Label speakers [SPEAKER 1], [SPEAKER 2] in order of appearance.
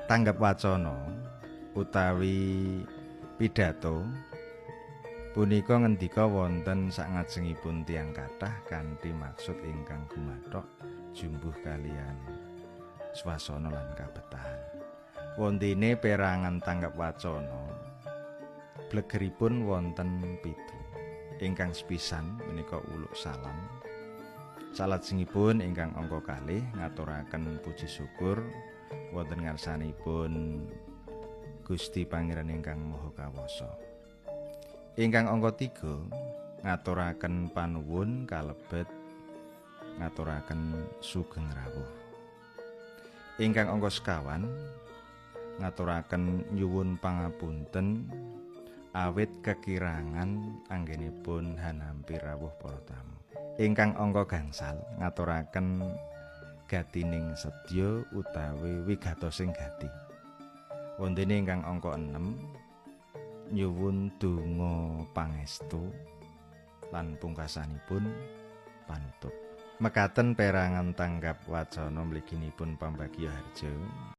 [SPEAKER 1] Tanggap wacana utawi pidato punika ngendika wonten sangajengipun tiyang kathah kanthi maksud ingkang gumathok jumbuh kaliyan swasana lan kabetahan. Wontene perangan tanggap wacana blegeripun wonten 7. Ingkang sepisan menika uluk salam. Salajengipun ingkang angka 2 ngaturaken puji syukur wonten ngarsanipun Gusti Pangeran ingkang Maha Kawasa. Ingkang angka 3 ngaturaken panuwun kalebet ngaturaken sugeng rawuh. Ingkang angka 5 ngaturaken nyuwun pangapunten awit kekirangan anggenipun hanampi rawuh para tamu. Ingkang angka 5 ngaturaken gatining sedya utawi wigatosing gati. Wontene ingkang angka 6 nyuwun donga pangestu lan pungkasanipun panutup. Mekaten perangan tanggap wacana mliginipun pambagya harja.